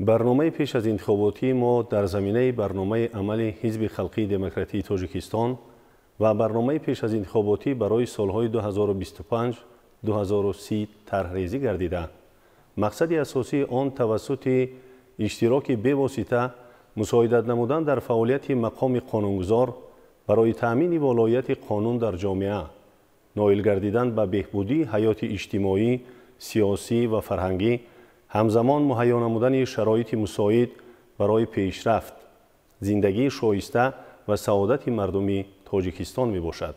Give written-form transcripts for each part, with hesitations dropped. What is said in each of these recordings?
Барномаи пеш аз интихоботии мо дар заминаи барномаи амали Ҳизби халқии демократии Тоҷикистон ва барномаи пеш аз интихоботӣ барои солҳои 2025-2030 тарҳрезӣ гардида. Мақсади асосии он тавассути иштироки бевосита мусоидат намудан дар фаъолияти мақоми қонунгузор барои таъмини волоияти қонун дар ҷомеа, ноил гардидан ба беҳбудии ҳаёти иҷтимоӣ, сиёсӣ ва фарҳангӣ, ҳамзамон муҳайё намудани шароити мусоид барои пешрафт, зиндагии шоиста ва саодати мардуми Тоҷикистон мебошад.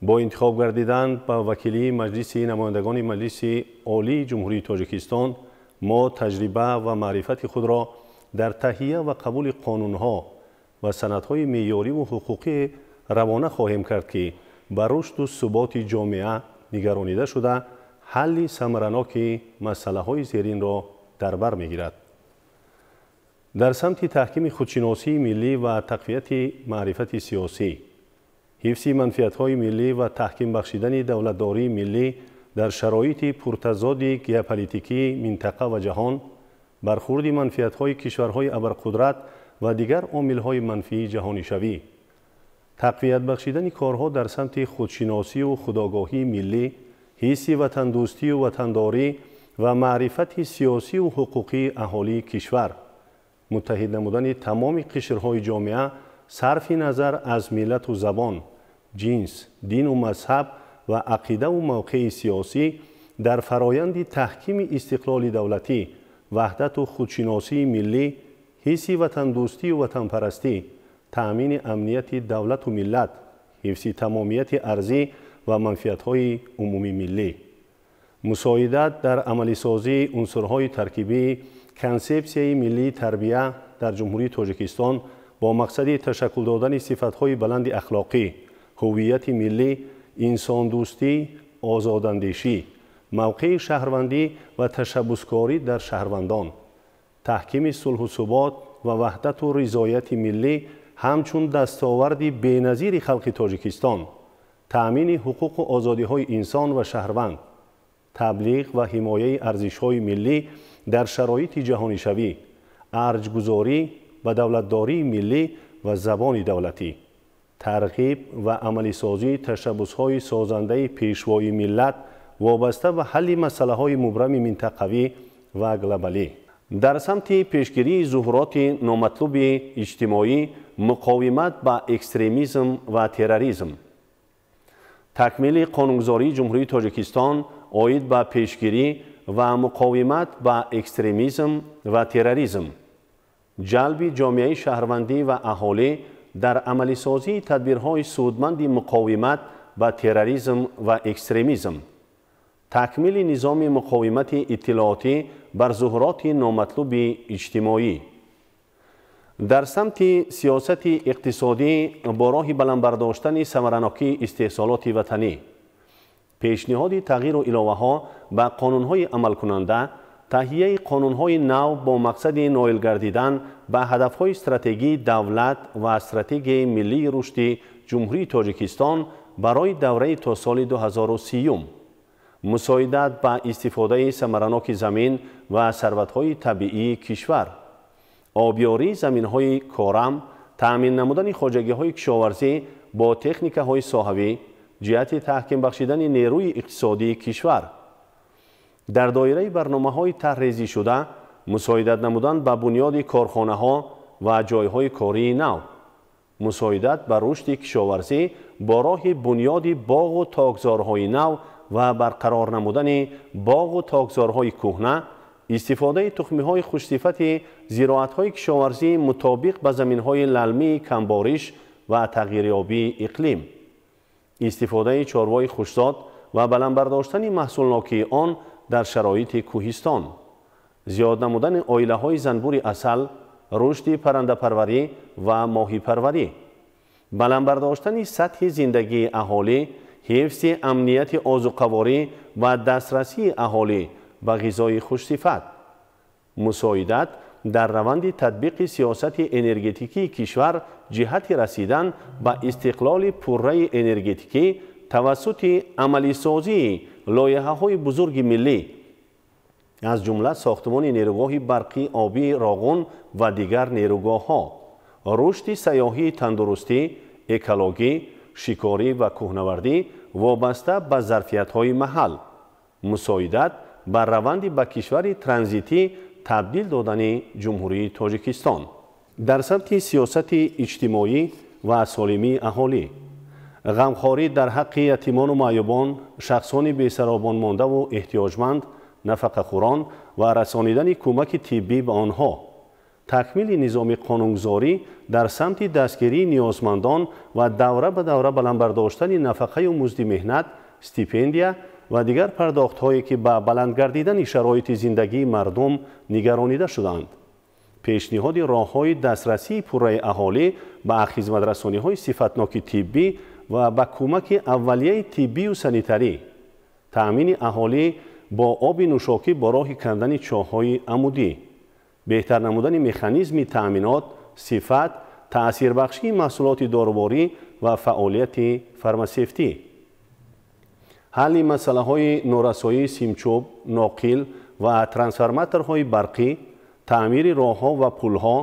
Бо интихоб гардидан ба вакилии Маҷлиси намояндагони Маҷлиси Олии Ҷумҳурии Тоҷикистон мо таҷриба ва маърифати худро дар таҳия ва қабули қонунҳо ва санадҳои меъёриву ҳуқуқӣ равона хоҳем кард, ки ба рушду суботи ҷомеа нигаронида шуда, ҳалли самараноки масъалаҳои зеринро дар бар мегирад. Дар самти таҳкими худшиносии миллӣ ва тақвияти маърифати сиёсӣ, ҳифзи манфиатҳои миллӣ ва таҳким бахшидани давлатдории миллӣ дар шароити пуртазоди геополитикии минтақа ва ҷаҳон, бархурди манфиатҳои кишварҳои абарқудрат ва дигар омилҳои манфии ҷаҳонишавӣ, тақвият бахшидани корҳо дар самти худшиносию худогоҳии миллӣ, ҳисси ватандӯстию ватандорӣ ва маърифати сиёсию ҳуқуқии аҳолии кишвар, муттаҳид намудани тамоми қишрҳои ҷомеа сарфи назар аз миллату забон, ҷинс, дину мазҳаб ва ақидаву мавқеи сиёсӣ дар фароянди таҳкими истиқлоли давлатӣ, ваҳдату худшиносии миллӣ, ҳисси ватандӯстию ватанпарастӣ, таъмини амнияти давлату миллат, ҳифзи тамомияти арзӣ ва манфиатҳои умумимиллӣ, мусоидат дар амалисозии унсурҳои таркибии консепсияи миллии тарбия дар Ҷумҳурии Тоҷикистон бо мақсади ташаккул додани сифатҳои баланди ахлоқӣ, ҳуввияти миллӣ, инсондӯстӣ, озодандешӣ, мавқеи шаҳрвандӣ ва ташаббускорӣ дар шаҳрвандон, таҳкими сулҳу субот ва ваҳдату ризояти миллӣ ҳамчун дастоварди беназири халқи Тоҷикистон, таъмини ҳуқуқу озодиҳои инсон ва шаҳрванд, таблиғ ва ҳимояи арзишҳои миллӣ дар шароити ҷаҳонишавӣ, арҷгузорӣ ба давлатдории миллӣ ва забони давлатӣ, тарғиб ва амалисозии ташаббусҳои созандаи пешвои миллат вобаста ба ҳалли масъалаҳои мубрами минтақавӣ ва глобалӣ. Дар самти пешгирии зуҳуроти номатлуби иҷтимоӣ, муқовимат ба экстремизм ва терроризм, такмили қонунгузории Ҷумҳурии Тоҷикистон оид ба пешгирӣ ва муқовимат ба экстремизм ва терроризм, ҷалби ҷомеаи шаҳрвандӣ ва аҳолӣ дар амалисозии тадбирҳои судманди муқовимат ба терроризм ва экстремизм, такмили низоми муқовимати иттилоотӣ бар зуҳуроти номатлуби иҷтимоӣ. Дар самти сиёсати иқтисодӣ бо роҳи баланд бардоштани самаранокии истеҳсолоти ватанӣ, пешниҳоди тағйиру иловаҳо ба қонунҳои амалкунанда, таҳияи қонунҳои нав бо мақсади ноил гардидан ба ҳадафҳои стратегии давлат ва стратегияи миллии рушди Ҷумҳурии Тоҷикистон барои давраи то соли 2030, мусоидат ба истифодаи самараноки замин ва сарватҳои табиии кишвар, обёрии заминҳои корам, таъмин намудани хоҷагиҳои кишоварзӣ бо техникаҳои соҳавӣ ҷиҳати таҳким бахшидани нерӯи иқтисодии кишвар. Дар доираи барномаҳои тарҳрезишуда мусоидат намудан ба бунёди корхонаҳо ва ҷойҳои кории нав, мусоидат ба рушди кишоварзӣ бо роҳи бунёди боғу токзорҳои нав ва барқарор намудани боғу токзорҳои кӯҳна, истифодаи тухмиҳои хушсифати зироатҳои кишоварзӣ мутобиқ ба заминҳои лалмии камбориш ва тағйирёбии иқлим, истифодаи чорвои хушзод ва баланд бардоштани маҳсулнокии он дар шароити кӯҳистон, зиёд намудани оилаҳои занбури асал, рушди паррандапарварӣ ва моҳипарварӣ, баланд бардоштани сатҳи зиндагии аҳолӣ, ҳифзи амнияти озуқаворӣ ва дастрасии аҳолӣ ба ғизои хушсифат, мусоидат дар раванди татбиқи сиёсати энергетикии кишвар ҷиҳати расидан ба истиқлоли пурраи энергетикӣ тавассути амалисозии лоиҳаҳои бузурги миллӣ Аз ҷумла сохтмони нерӯгоҳи барқи обии Роғун ва дигар нерӯгоҳҳо, рушди сайёҳии тандурустӣ, экологӣ, шикорӣ ва кӯҳнавардӣ вобаста ба зарфиятҳои маҳал, мусоидат ба раванди ба кишвари транзитӣ табдил додани Ҷумҳурии Тоҷикистон. Дар самти сиёсати иҷтимоӣ ва солимии аҳолӣ, ғамхорӣ дар ҳаққи ятимону маъюбон, шахсони бесаробонмондаву эҳтиёҷманд, нафақахӯрон ва расонидани кӯмаки тиббӣ ба онҳо, такмили низоми қонунгузорӣ дар самти дастгирии ниёзмандон ва давра ба давра баланд бардоштани нафақаю музди меҳнат, стипендия ва дигар пардохтҳое ки ба баланд гардидани шароити зиндагии мардум нигаронида шудаанд. Пешниҳоди роҳҳои дастрасии пурраи аҳолӣ ба хизматрасониҳои сифатноки тиббӣ ва ба кӯмаки аввалияи тиббию санитарӣ, таъмини аҳолӣ бо оби нӯшокӣ бо роҳи кандани чоҳҳои амудӣ, беҳтар намудани механизми таъминот, сифат, таъсирбахшии маҳсулоти доруворӣ ва фаъолияти фармасевтӣ, ҳалли масъалаҳои норасоии симчӯб, ноқил ва трансформаторҳои барқӣ, таъмири роҳҳо ва пулҳо,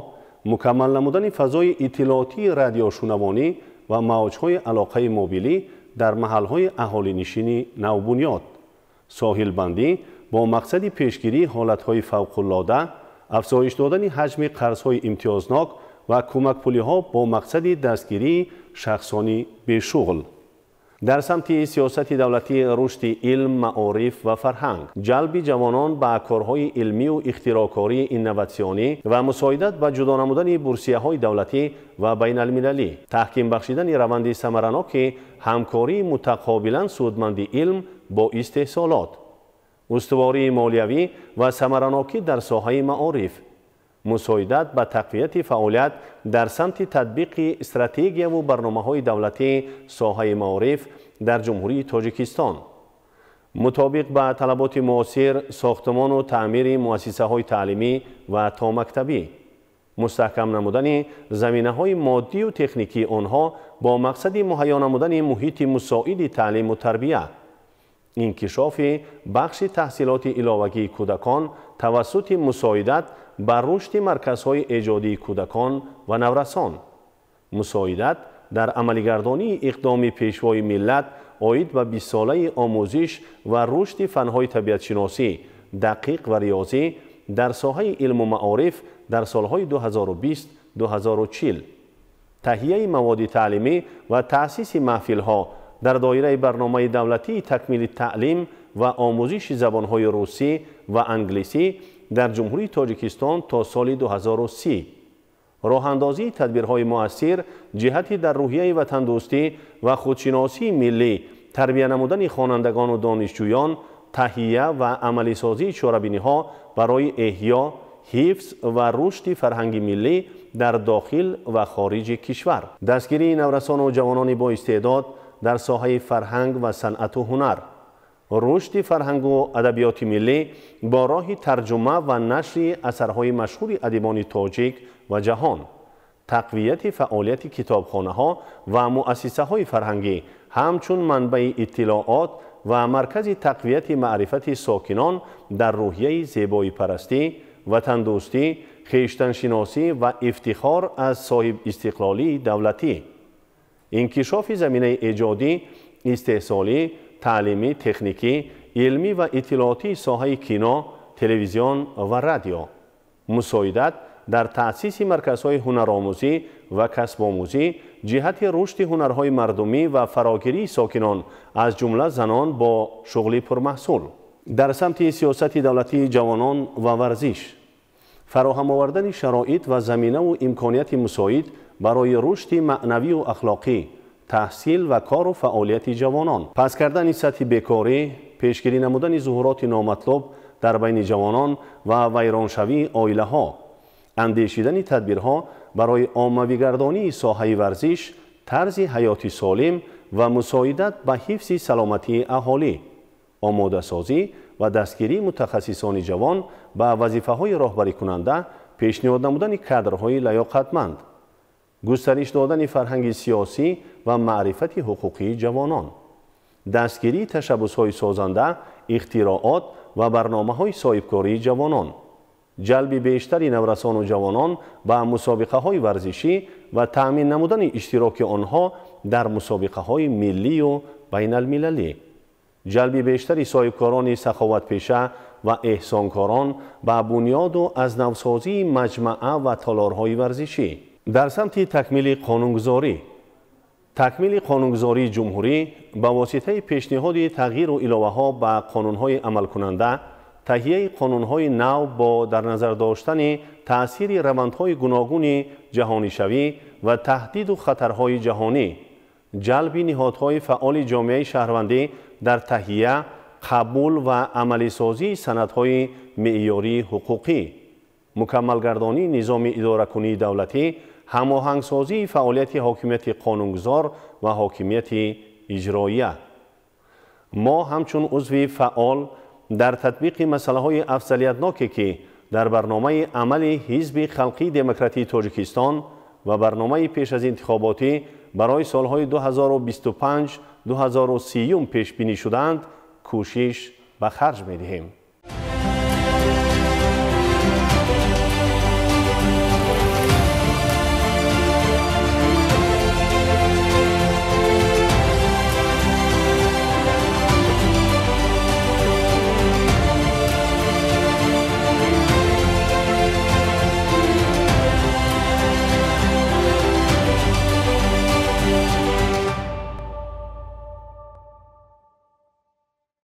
мукаммал намудани фазои иттилоотии радиошунавонӣ ва мавҷҳои алоқаи мобилӣ дар маҳалҳои аҳолинишини навбунёд, соҳилбандӣ бо мақсади пешгирии ҳолатҳои фавқулода, афзоиш додани ҳаҷми қарзҳои имтиёзнок ва кӯмакпулиҳо бо мақсади дастгирии шахсони бешуғл. Дар самти сиёсати давлатии рушди илм, маориф ва фарҳанг, ҷалби ҷавонон ба корҳои илмию ихтироъкории инноватсионӣ ва мусоидат ба ҷудо намудани бурсияҳои давлатӣ ва байналмилалӣ, таҳким бахшидани раванди самараноки ҳамкории мутақобилан судманди илм бо истеҳсолот, устувории молиявӣ ва самаранокӣ дар соҳаи маориф, мусоидат ба тақвияти фаъолият дар самти татбиқи стратегияву барномаҳои давлатии соҳаи маориф дар Ҷумҳурии Тоҷикистон, мутобиқ ба талаботи муосир сохтмону таъмири муассисаҳои таълимӣ ва томактабӣ, мустаҳкам намудани заминаҳои моддию техникии онҳо бо мақсади муҳайё намудани муҳити мусоиди таълиму тарбия, инкишофи бахши таҳсилоти иловагии кӯдакон тавассути мусоидат ба рушди марказҳои эҷодии кӯдакон ва наврасон, мусоидат дар амалигардонии иқдоми пешвои миллат оид ба бистсолаи омӯзиш ва рушди фанҳои табиатшиносӣ, дақиқ ва риёзӣ дар соҳаи илму маориф дар солҳои 2020-2040, таҳияи маводи таълимӣ ва таъсиси маҳфилҳо дар доираи барномаи давлатии такмили таълим ва омӯзиши забонҳои русӣ ва англисӣ дар Ҷумҳурии Тоҷикистон то соли 2030, роҳандозии тадбирҳои муассир ҷиҳати дар рӯҳияи ватандӯстӣ ва худшиносии миллӣ тарбия намудани хонандагону донишҷӯён, таҳия ва амалисозии чорабиниҳо барои эҳё, ҳифз ва рушди фарҳанги миллӣ дар дохил ва хориҷи кишвар, дастгирии наврасону ҷавонони боистеъдод дар соҳаи фарҳанг ва санъату ҳунар, рушди фарҳангу адабиёти миллӣ бо роҳи тарҷума ва нашри асарҳои машҳури адибони тоҷик ва ҷаҳон, тақвияти фаъолияти китобхонаҳо ва муассисаҳои фарҳангӣ ҳамчун манбаи иттилоот ва маркази тақвияти маърифати сокинон дар рӯҳияи зебоипарастӣ, ватандӯстӣ, хештаншиносӣ ва ифтихор аз соҳибистиқлолии давлатӣ, инкишофи заминаи эҷодӣ, истеҳсолӣ, таълимӣ, техникӣ, илмӣ ва иттилоотии соҳаи кино, телевизион ва радио, мусоидат дар таъсиси марказҳои ҳунаромӯзӣ ва касбомӯзӣ ҷиҳати рушди ҳунарҳои мардумӣ ва фарогирии сокинон аз ҷумла занон бо шуғли пурмаҳсул. Дар самти сиёсати давлатии ҷавонон ва варзиш, фароҳам овардани шароит ва заминаву имконияти мусоид барои рушди маънавию ахлоқӣ, таҳсил ва кору фаъолияти ҷавонон, паст кардани сатҳи бекорӣ, пешгирӣ намудани зуҳуроти номатлуб дар байни ҷавонон ва вайроншавии оилаҳо, андешидани тадбирҳо барои оммавигардонии соҳаи варзиш, тарзи ҳаёти солим ва мусоидат ба ҳифзи саломатии аҳолӣ, омодасозӣ ва дастгирии мутахассисони ҷавон ба вазифаҳои роҳбарикунанда, пешниҳод намудани кадрҳои лаёқатманд, густариш додани фарҳанги сиёсӣ ва маърифати ҳуқуқии ҷавонон, дастгирии ташаббусҳои созанда, ихтироот ва барномаҳои соҳибкории ҷавонон, ҷалби бештари наврасону ҷавонон ба мусобиқаҳои варзишӣ ва таъмин намудани иштироки онҳо дар мусобиқаҳои миллию байналмилалӣ, ҷалби бештари соҳибкорони саховатпеша ва эҳсонкорон ба бунёду аз навсозии маҷмаъа ва толорҳои варзишӣ. Дар самти такмили қонунгузорӣ, такмили қонунгузории ҷумҳурӣ ба воситаи пешниҳоди тағйиру иловаҳо ба қонунҳои амалкунанда, таҳияи қонунҳои нав бо дар назар доштани таъсири равандҳои гуногуни ҷаҳонишавӣ ва таҳдиду хатарҳои ҷаҳонӣ, ҷалби ниҳодҳои фаъоли ҷомеаи шаҳрвандӣ дар таҳия, қабул ва амалисозии санадҳои меъёрии ҳуқуқӣ, мукаммалгардонии низоми идоракунии давлатӣ, ҳамоҳангсозии фаъолияти ҳокимияти қонунгузор ва ҳокимияти иҷроия. Мо ҳамчун узви фаъол дар татбиқи масъалаҳои афзалиятноке, ки дар барномаи амали Ҳизби Халқии Демократии Тоҷикистон ва барномаи пеш аз интихоботӣ барои солҳои 2025-2030 пешбинӣ шудаанд, кӯшиш ба харҷ медиҳем.